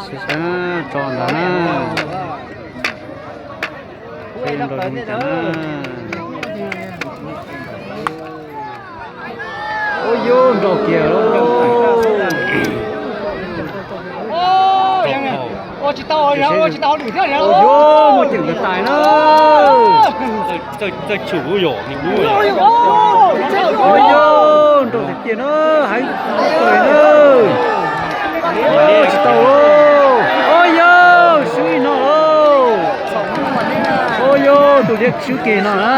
Sib sab tso ntawd na. Sib nrau zoo cas na. Ua yus nrau kiag lauj. Ua yus muaj ceem ntawd tais na. Txawj tshum yom, nws kuj ua yus nrau tiag tiag na, heev kawg na. Tsis tau lauj. Ua yus swb no lauj. Ua yus tus liab swb kiag no na.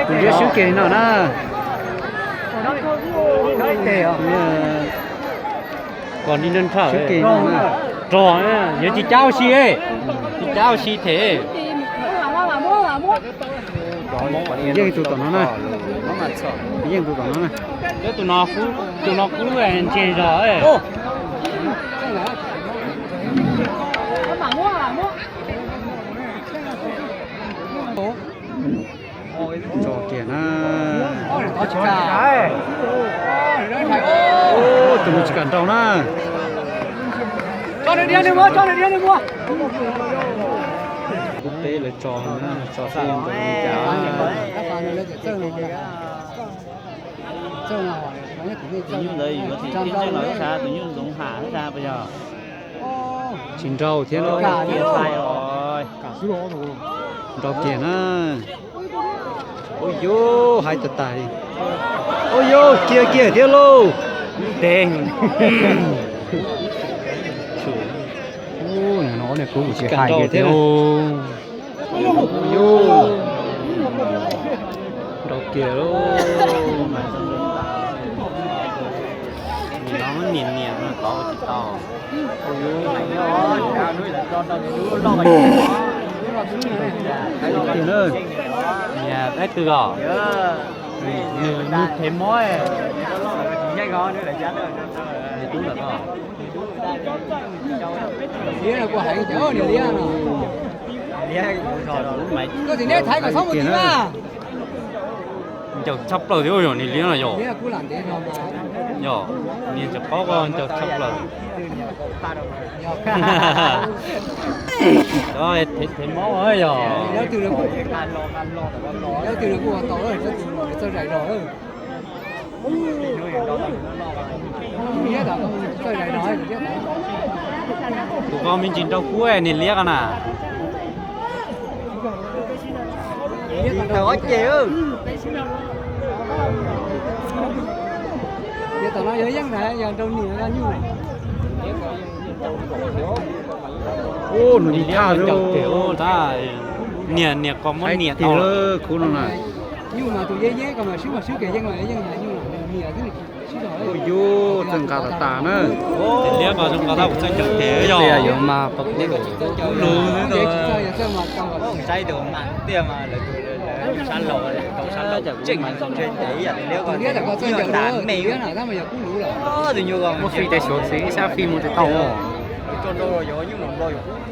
Tus liab swb kiag no na. Kom ni nrhawv rog, yuav tsis cab ua si, tsis cab ua si them. Yeej tus tom no na. Yeej tus tom no na. Tus no, tus no kub ntse zog. Ntso kiag na. Tus no tsis kam nrau na. Kub teb lawv tso, tso xwb yeej nrau li cas. Tus nyuj ntawd yuav tim teb ntseej los xwb, tus nyuj ntxoov ham xwb, puas yog? Tsis nrau thiab lauj. Nrau kiag na. Ua yus hais tas tas li. Ua yus kiag kiag thiab lauj. Ub, no ob niag kub tsis hais kiag thiab. Ua yus nrau kiag lauj. Niam niam no tod tsis tau. Niam, niam, niam, niam, niam, niam, niam, Koj txiv neb thaiv kom txhob mus tim mas. Ncaws tshaj plaws thiab yog niag liab no yog. Yog, niag ntses qaub ko ncaws tshaj plaws. Thev mob yog. Txawj zais zog. Tus ko me ntsis nrau kub niag liab ko na. Tawm ob ceg. Tom no yog yeej ntag, yog nrau niam nyuj. Ub, nws thaj lawm. Niam, niam qos muab niam tau lawm. Kub no na. Nyuj mas tus yeb yeb ko mas swb mas swb kiag yeej los yeej ntag, nyuj niam xwb. Ua yus txawj nqa tas tas na. Niam liab ko zoo nqa tab kuv txawj ncaws tes yog. Yuav mas pom kub lus. Tus liab ntawm ko txawj ncaws lus, tus liab ntawm ko txawj ncaws lus. Muab fij tes suav xwb, ib sab fij mus tes tau.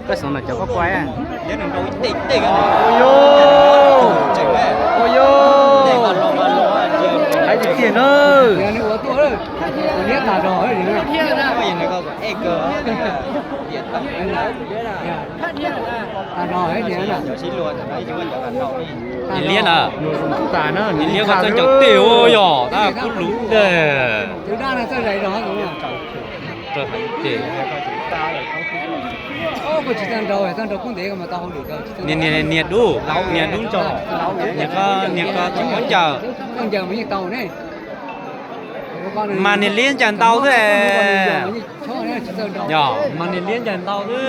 Koj xav no cov koj kuaj. Ua yus, ua yus, hais tiag tiag na. Tus liab tas zog. Niam liab na, niam liab ko txawj ncaws tes ua yog tab kub lus ntag. Niam, niam, niam dub, niam dub ntsaum, niam ko, niam ko tsis paub ncaws. Mas niam liab ncaws ntau xwb. Yog, mas niam liab ncaws ntau xwb.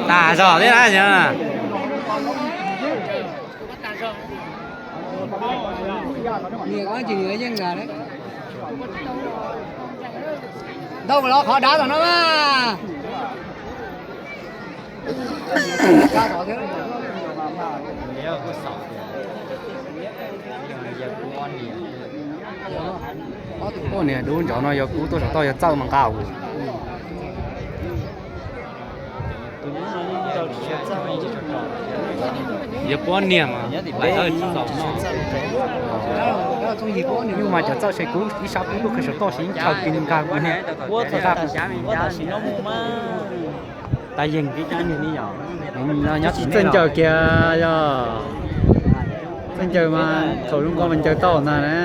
Tas zog thiab na. Niam ko tsis nyiam yeej ntag. Ntau los qhov dav tom no mas. Ua niag dub ntsov no yog kub tuaj saum toj yog txawj mas nqa. Yog puab niag mas lawv tsis txaus noj. Nyuj mas cov txawj se kuv ib sab pub lub qhov saum toj si yeej chaw kis nkag ua ne. Tab yeej nyob tsis txawj ncaws kiag yog. Txawj ncaws mas thaum zoo nkauj mas ncaws tau ntag na.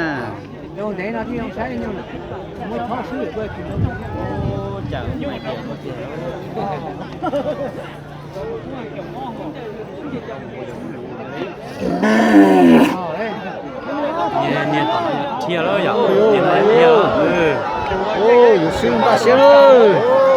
Niag tom no dhia lawm yom, niag no dhia lawm. Yuav swb npaj siab lawm.